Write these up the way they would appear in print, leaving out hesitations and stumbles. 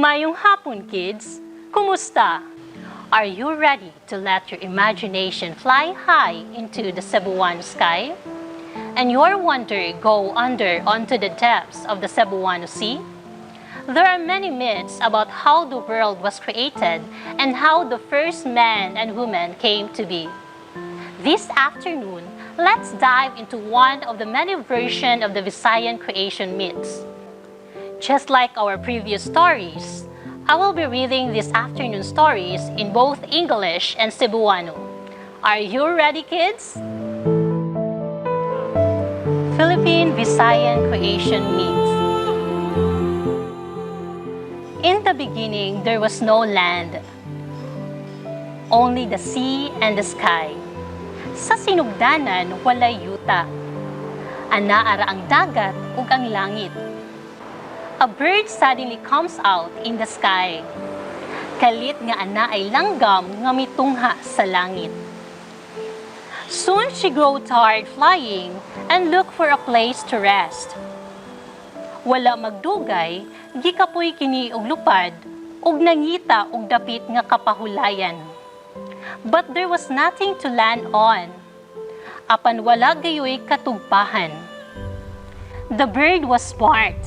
Maayong hapon, kids! Kumusta? Are you ready to let your imagination fly high into the Cebuano sky? And your wonder go under onto the depths of the Cebuano Sea? There are many myths about how the world was created and how the first man and woman came to be. This afternoon, let's dive into one of the many versions of the Visayan creation myths. Just like our previous stories, I will be reading this afternoon stories in both English and Cebuano. Are you ready, kids? Philippine Visayan Creation Myths. In the beginning, there was no land, only the sea and the sky. Sa sinugdanan, walay yuta. Anaa ra ang dagat ug ang langit. A bird suddenly comes out in the sky. Kalit nga anaay langgam nga mitungha sa langit. Soon she grew tired flying and looked for a place to rest. Wala magdugay, gikapoy kini og lupad ug nangita og dapit nga kapahulayan. But there was nothing to land on. Apan wala gayoy katugpahan. The bird was smart.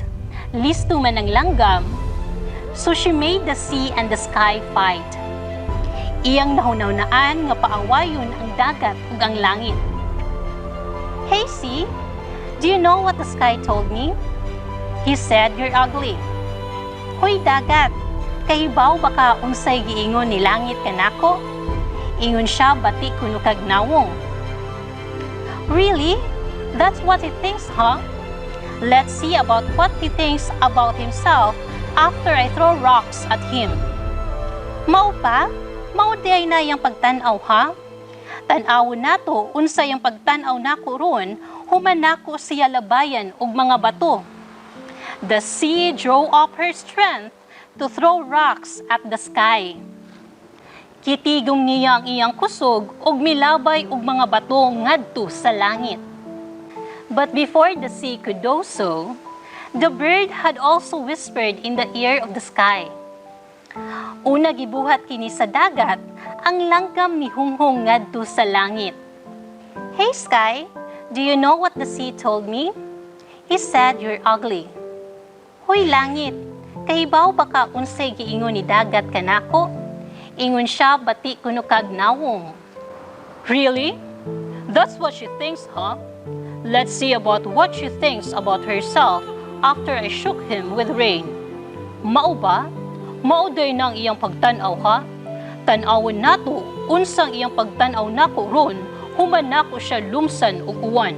Listo man ang langgam. So she made the sea and the sky fight. Iyang nahunahunaan nga paawayon ang dagat ug ang langit. "Hey sea, do you know what the sky told me? He said you're ugly." "Hoy dagat, kahibaw ba ka unsay giingon ni langit kanako? Ingon siya bati kuno kag nawong." "Really? That's what he thinks, huh? Let's see about what he thinks about himself after I throw rocks at him." "Mao pa? Mao diay na iyang pagtan-aw, ha? Tan-awon nato unsa iyang pagtan-aw nako ron human nako siya labayan og mga bato." The sea drew up her strength to throw rocks at the sky. Gitigom niya ang iyang kusog ug milabay og mga bato ngadto sa langit. But before the sea could do so, the bird had also whispered in the ear of the sky. Una gibuhat kini sa dagat, ang langgam mihunghong ngadto sa langit. "Hey sky, do you know what the sea told me? He said you're ugly." "Hoy langit, kahibaw ba ka unsay giingon ni dagat kanako? Ingon siya bati kuno kag nawong." "Really? That's what she thinks, huh? Let's see about what she thinks about herself after I shook him with rain." "Mao ba? Mao diay nang iyang pagtan-aw, ha? Tan-awon nato unsang iyang pagtan-aw nako ron human nako siya lumsan og uwan."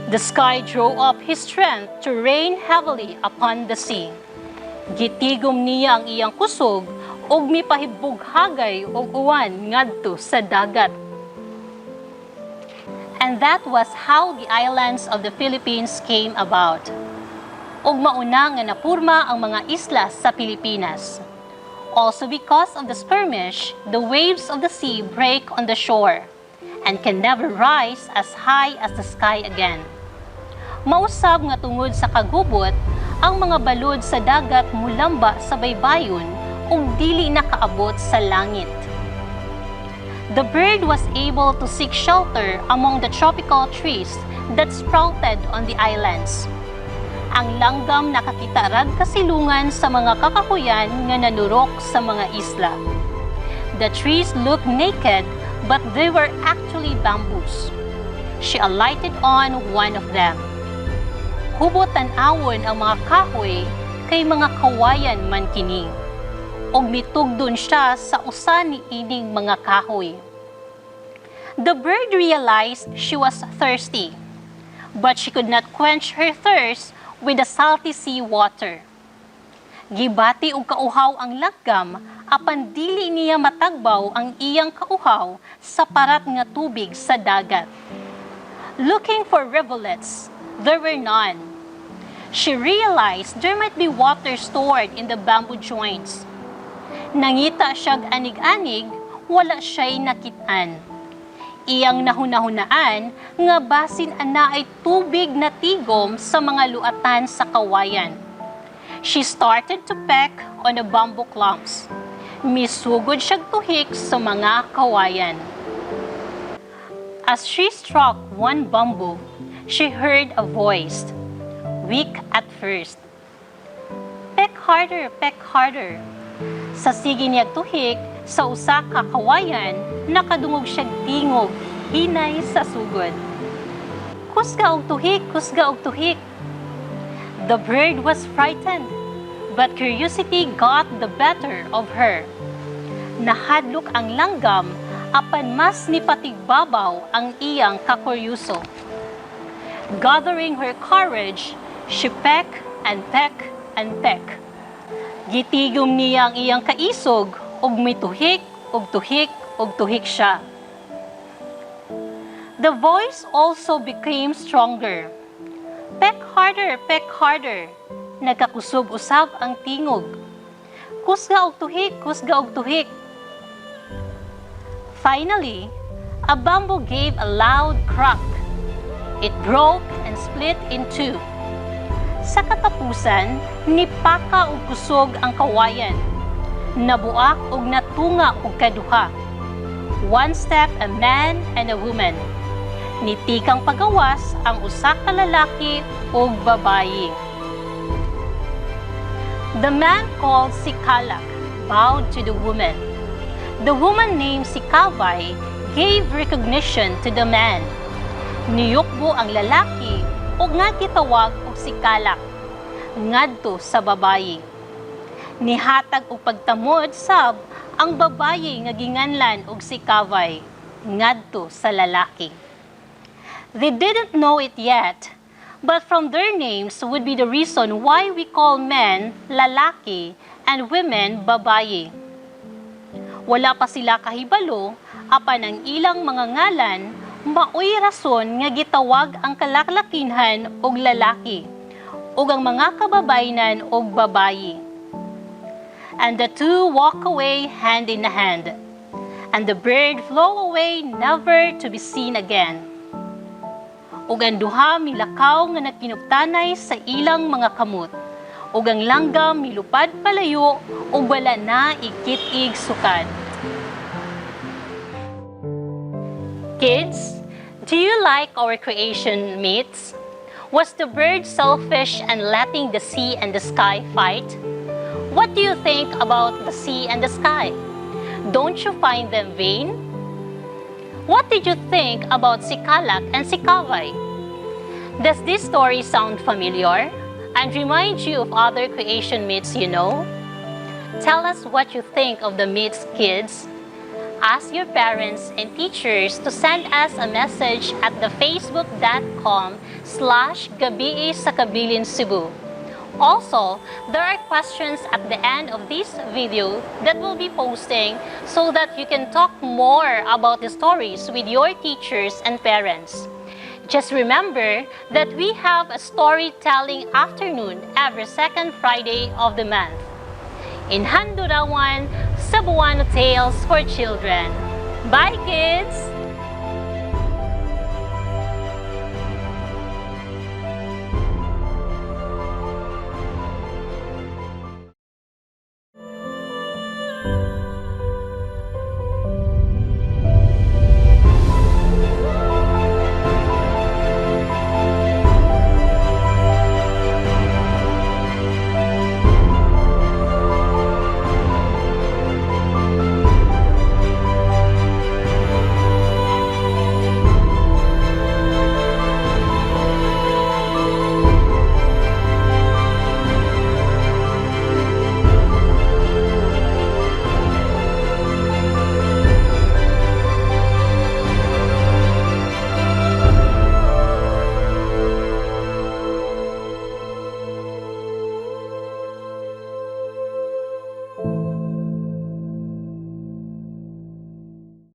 The sky drew up his strength to rain heavily upon the sea. Gitigom niya ang iyang kusog ug mipahibughagay og uwan ngadto sa dagat. And that was how the islands of the Philippines came about. Ug mauna nga napurma ang mga isla sa Pilipinas. Also, because of the skirmish, the waves of the sea break on the shore and can never rise as high as the sky again. Mausab nga tungod sa kagubot, ang mga balod sa dagat mulamba sa baybayon ug dili nakaabot sa langit. The bird was able to seek shelter among the tropical trees that sprouted on the islands. Ang langgam nakakita rag kasilungan sa mga kakahuyan nga nanurok sa mga isla. The trees looked naked, but they were actually bamboos. She alighted on one of them. Hubot tan-awon ang mga kahoy kay mga kawayan man kini. Ug mitugdon siya sa usa ni ining mga kahoy. The bird realized she was thirsty, but she could not quench her thirst with the salty sea water. Gibati og kauhaw ang langgam apan dili niya matagbaw ang iyang kauhaw sa parat nga tubig sa dagat. Looking for rivulets, there were none. She realized there might be water stored in the bamboo joints. Nangita siyag anig-anig, wala siya'y nakitaan. Iyang nahunahunaan nga basin anaay tubig na tigom sa mga luatan sa kawayan. She started to peck on the bamboo clumps. Misugod siyang tuhik sa mga kawayan. As she struck one bamboo, she heard a voice, weak at first. "Peck harder, peck harder." Sa sige niyag tuhik sa usa ka kawayan, nakadungog siyag tingog, hinay sa sugod. "Kusga og tuhik, kusga og tuhik." The bird was frightened, but curiosity got the better of her. Nahadlok ang langgam apan mas nipatigbabaw ang iyang kakuryuso. Gathering her courage, she peck and peck and peck. Gitigom niya ang iyang kaisog ug mituhik ug tuhik ug tuhik siya. The voice also became stronger. "Peck harder, peck harder." Nagkakusog usab ang tingog. "Kusga og tuhik, kusga og tuhik." Finally, a bamboo gave a loud crack. It broke and split in two. Sa katapusan, nipaka og kusog ang kawayan. Nabuak og natunga og kaduha. One step a man and a woman. Nitikang pagawas ang usa ka lalaki ug babayi. The man called Sikalak bowed to the woman. The woman named Sikavay gave recognition to the man. Niyukbo ang lalaki ug nga gitawag og Sikalak ngadto sa babayi. Nihatag og pagtamod sab ang babayi nga ginganlan og Sikavay ngadto sa lalaki. They didn't know it yet, but from their names would be the reason why we call men lalaki and women babayi. Wala pa sila kahibalo, apan ang ilang mga ngalan, maoy rason nga gitawag ang kalalakihan og lalaki, ug ang mga kababaynan og babayi. And the two walk away hand in hand, and the bird flew away, never to be seen again. Ug ang duha milakaw nga nagkinuptanay sa ilang mga kamot. Ug ang langgam milupad palayo ug wala na ikit-ig sukad. Kids, do you like our creation myths? Was the bird selfish and letting the sea and the sky fight? What do you think about the sea and the sky? Don't you find them vain? What did you think about Sikalak and Sikavay? Does this story sound familiar and remind you of other creation myths you know? Tell us what you think of the myths, kids. Ask your parents and teachers to send us a message at the facebook.com/Gabii sa Kabilin Cebu. Also, there are questions at the end of this video that we'll be posting so that you can talk more about the stories with your teachers and parents. Just remember that we have a storytelling afternoon every second Friday of the month. In Handurawan, Cebuano Tales for Children. Bye, kids!